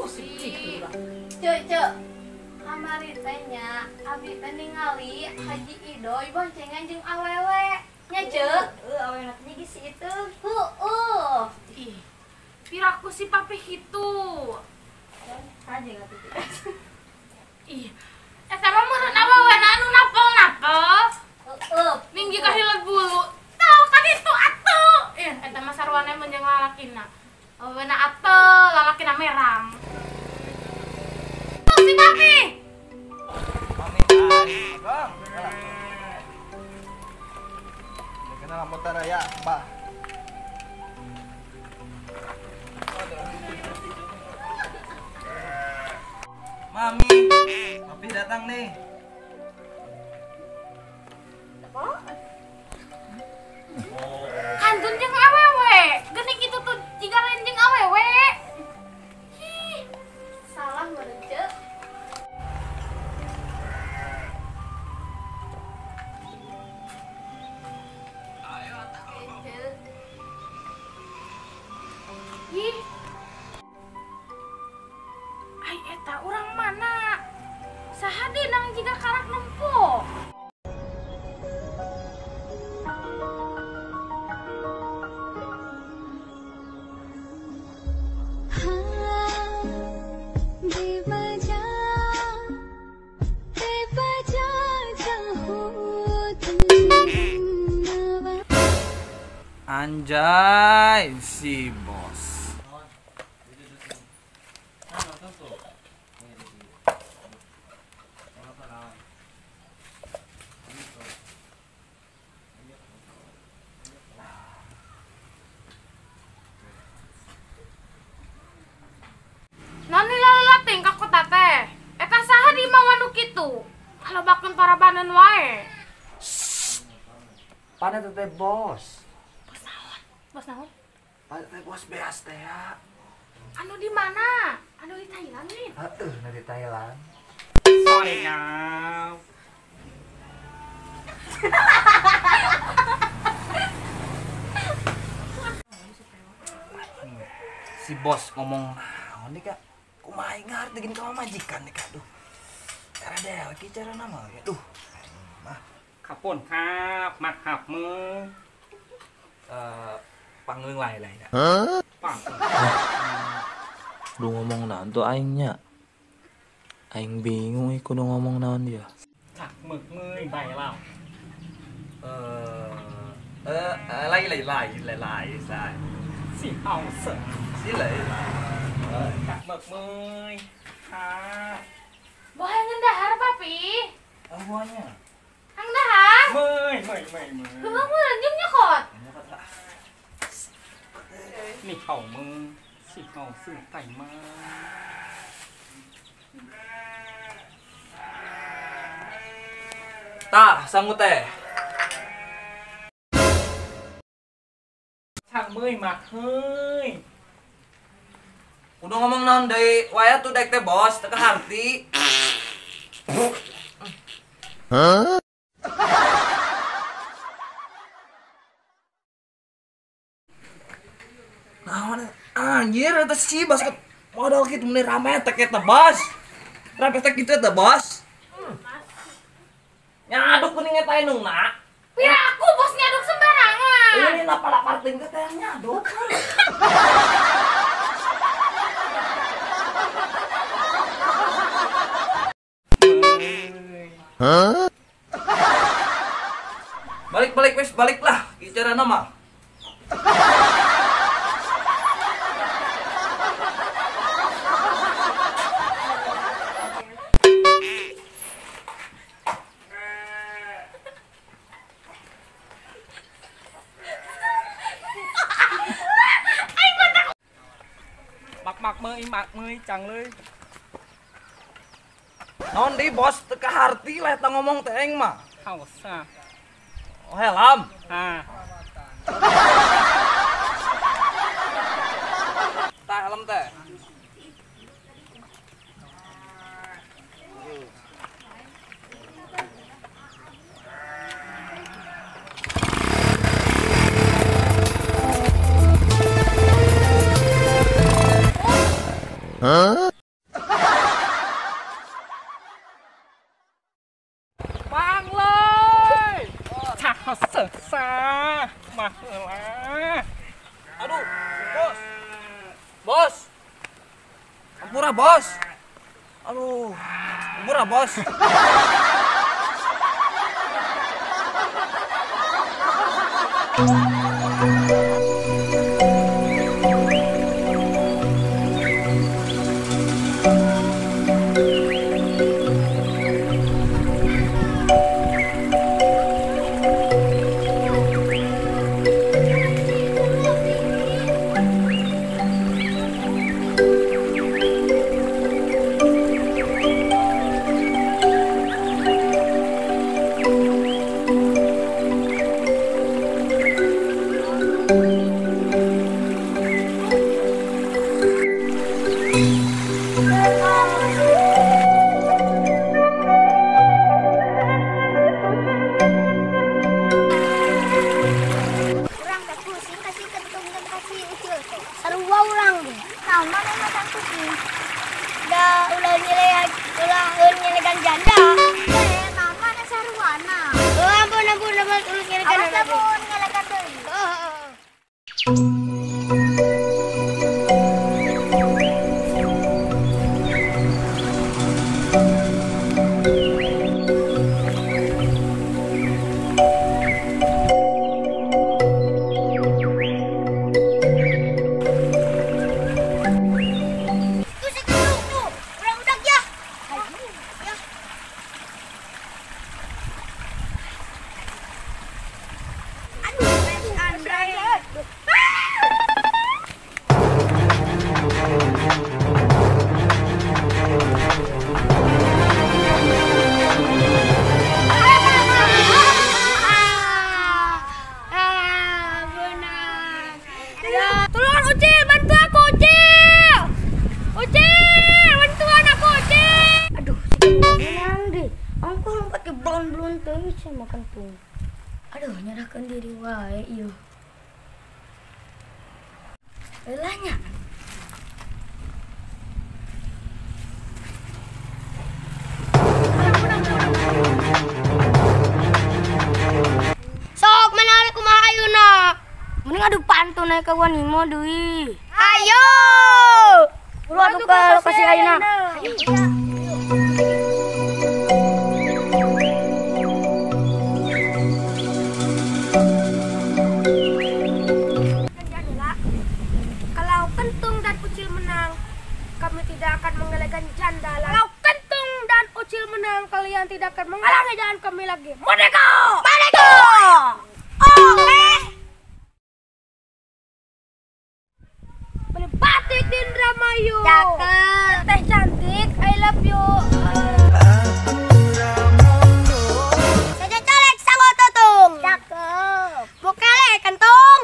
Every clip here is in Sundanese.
Gosip gitu lah. Cek, kamari teh nya abi teh ningali Haji Idoy boncengan jeung awewe. Nya cek. Heuh, awena teh geus si itu. Heueuh. Ih. Piraku si papi itu. Saja ngatuh. Ih. Eta mah meureun awewena anu napel-napel. Heueuh. Ninggi kahileut bulu. Tau kan itu atuh. Ih, eta mah sarwana mun jeung lalakina. Awewena atuh, lalakina merang. Tuh si papi. Mami, Bang. Kenal motor ya, Pak. Mami, papi datang nih. Apa? Kantun jeung awewe. Geuning itu tuh jiga lain jeung awewe. Ih, salah meureun cek. Ih. Ai eta urang mana? Saha deui nang jiga karak nempo. Anjay, si bos. Nani lalalating ka kota teh. Eta saha di mawa nu kitu? Kalobakeun parabanan wae. Pana teh bos. Bos naon? Bos naon? Pana teh bos beas teh ya. Anu di mana? Anu di Thailand nih. Heeh, nu di Thailand. Sorry kau. Si bos ngomong naon nih kak? Kumaha ngarti gini ka majikan nih kak? Duh. Cara deh, cara nama ya. Duh. Mah. Kapun kap, mak kap me. Pangleung lain lain. Hah? Pang. Duh ngomong naon tuh aingnya. Aing bingung ih kudu ngomong naon dia. Cak mek meuy bae lau. Lagi lagi lagi lagi sai. Si hao se. Si lagi. Cak mek meuy. Ha. Bohong dahar papi. Abuannya. Ang dahar. Meuy meuy meuy meuy. Heueuh meureun jeung nyokot. Ni hao meuy. Si hao se tai ma. Tah, sangu teh. Cak meuy mak heuy. Udah ngomong naon deui, wae tuh dek teh bos, teu kaharti. Hah? Naon anjir eta si basket modal kitu mun rame teh eta bos. Rame teh kitu eta bos. Nyaduk kuning eta indungna. Pira aku bos nyaduk sembarangan. Ini lapar-lapar ting teh nyaduk. Hah? Balik-balik wes balik lah bicara nama. Mak meuy mak meuy cang leuy. Non di bos teu kaharti lah eta ngomong teh aing mah. Haosa. Oh helm. Ha. Tah helm teh. Huh? Ampura bos. Aduh. Ampura bos. Aduh, nyerahkan diri wae ieu. Leulahnya. Sok menarik kumaha ayeuna. Mending adu pantun naik ka wanimo deui. Ayo. Buru atuh ka lokasi ayeuna. Ayo. Tidak akan menghalangi jalan kami lagi. Merdeka! Merdeka! Oke. Beli batik di Indramayu. Cakep. Teh cantik, I love you. Saja colek sango tutung. Cakep. Bokele kentung.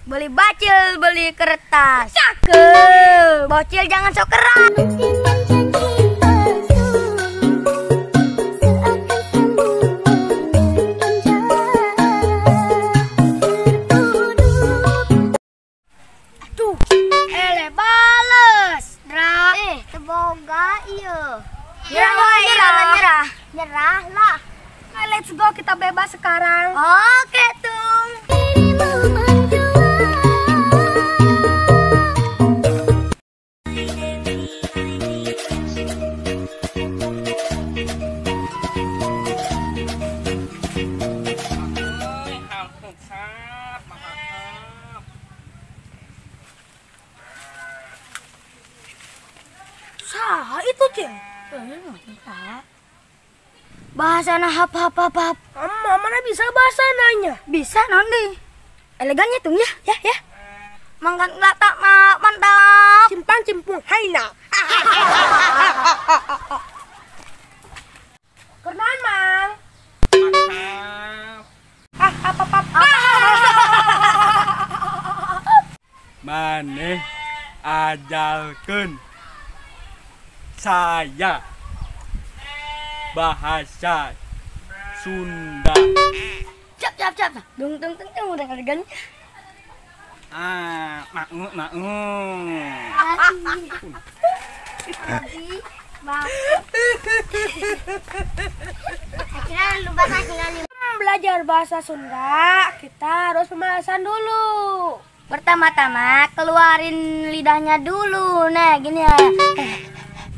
Beli bacil, beli kertas. Cakep. Bocil jangan sok keras. Aduh, ele bales. Dra. Teboga iya. Nyerah, nyerah, nyerah. Nyerah lah. Let's go, kita bebas sekarang. Oke, Tung. Saha itu, Cing? Bahasana hap hap hap hap. Mana bisa bahasa nanya? Bisa nanti. Elegannya tuh ya, ya ya. Mangkan tak mantap. Simpang cimpung haina. Kenal mang. Ah apa apa. Maneh ajalkeun saya bahasa Sunda. Cap cap cap. Dung dung dung dung udah elegan. Ah, mau mau. Abi Bang. Belajar bahasa Sunda, kita harus pemanasan dulu. Pertama-tama keluarin lidahnya dulu. Nah, gini ya.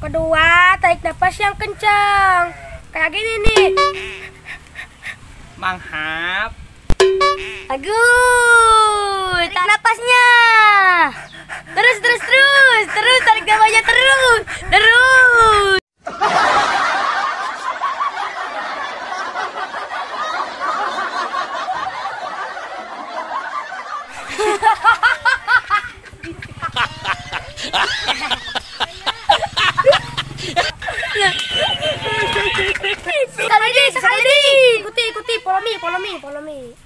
Kedua, tarik nafas yang kencang. Kayak gini nih. Manghap. Bagus. Tarik napasnya. Terus terus terus. Terus tarik nafasnya terus. Terus. Sekali di. Ikuti, follow me, follow me, follow me.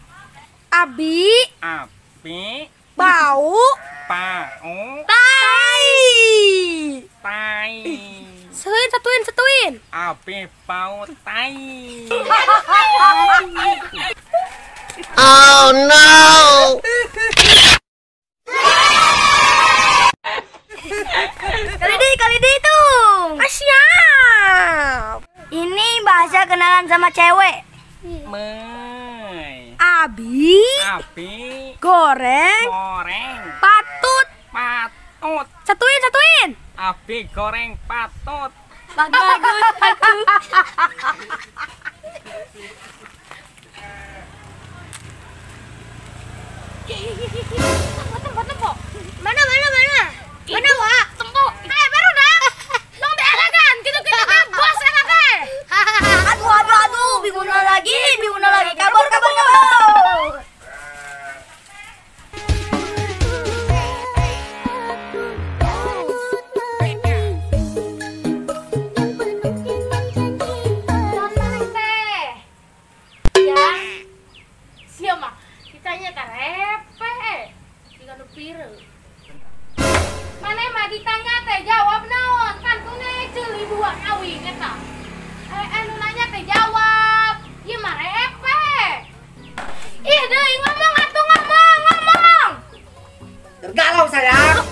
Abi, api, bau, pau, tai, tai. Satuin, satuin. Api, bau, tai. Oh no! Kali di hitung. Siap. Ini bahasa kenalan sama cewek. Mei. Abi. Abi. Goreng. Goreng. Patut. Patut. Satuin, satuin. Abi goreng patut. Bagus, bagus. Tempo, tempo. Mana, mana, mana? Mana, Wak? Tempo. Baru dah. Tong dialagan, gitu-gitu bos enak eh. Aduh, aduh, aduh, bingung lagi, bingung lagi. Kabur, kabur, kabur. Ya. Sia mah ditanya ka repe. Jika nu pireut. Mana mah ditanya teh jawab naon? Kan tune ceuli dua awing eta. Anu nanya teh jawab. Ieu mah repe. Ih deui ngomong atuh ngomong, ngomong. Galau sayang.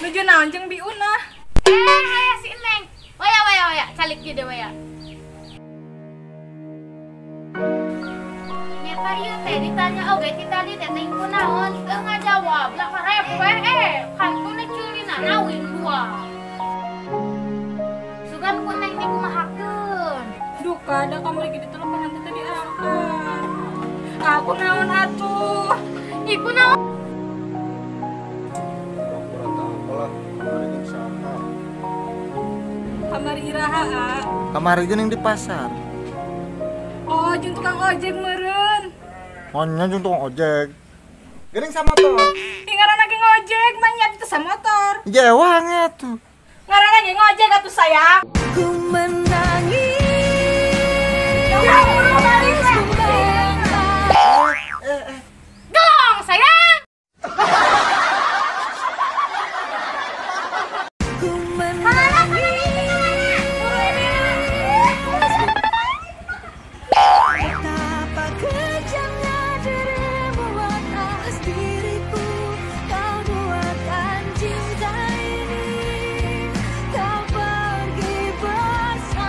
Nuju naon jeung biuna. Aya si Neng. Waya waya waya, calik ieu deh waya. Nyata ieu teh ditanya oge ti tadi teh teh kunaon teu ngajawab lah karepe kantune ceulina nawin dua. Sugan ku Neng dikumahakeun. Duka da kamu lagi ditelepon teh tadi angkat. Aku naon atuh? Iku naon? Kamari iraha, a. Kamari geuning di pasar. Oh, jeung tukang ojek meureun. Oh, nya jeung tukang ojek. Geuning sama motor. Ih, ngaranna ge ngojek, mah nya teu sama motor. Jewang atuh. Ngaranna ge ngojek atuh sayang. Ku menangis. Gong, sayang. Ku menangis. Cinta ini kau pergi bersama.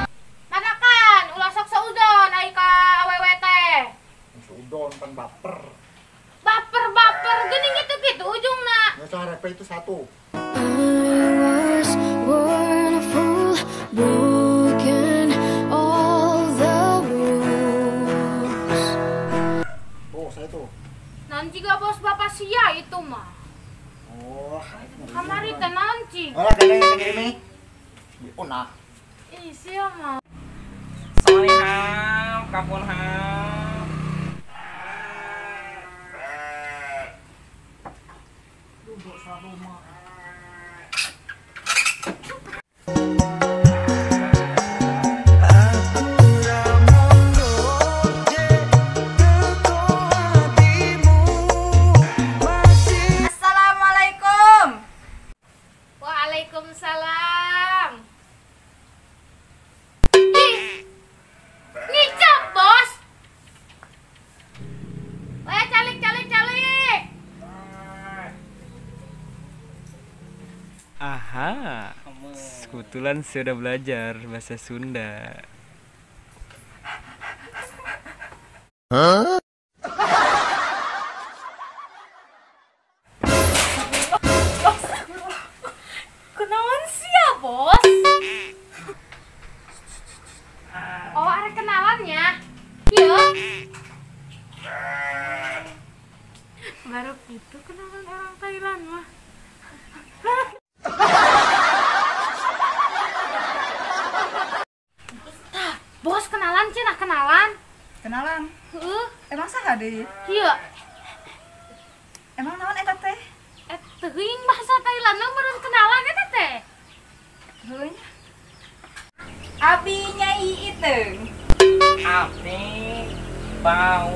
Unah. Ih, sia mah. Sorry ham, kapun ham. Duduk selalu mah. Assalamualaikum. Waalaikumsalam. Ih, ngicap bos. Wah, calik calik calik. Aha, kebetulan saya udah belajar bahasa Sunda. Huh? Kunaon sia, bos? Oh, ada kenalannya. Iya. Baru gitu kenalan orang Thailand mah. Tah, bos kenalan cenah kenalan. Kenalan. Heeh. Emang saha deui? Iya. Emang naon eta teh? Eh, teuing bahasa Thailand mah meureun kenalan eta teh. Heuh nya. Abi Nyai Iteung. Abdi bau.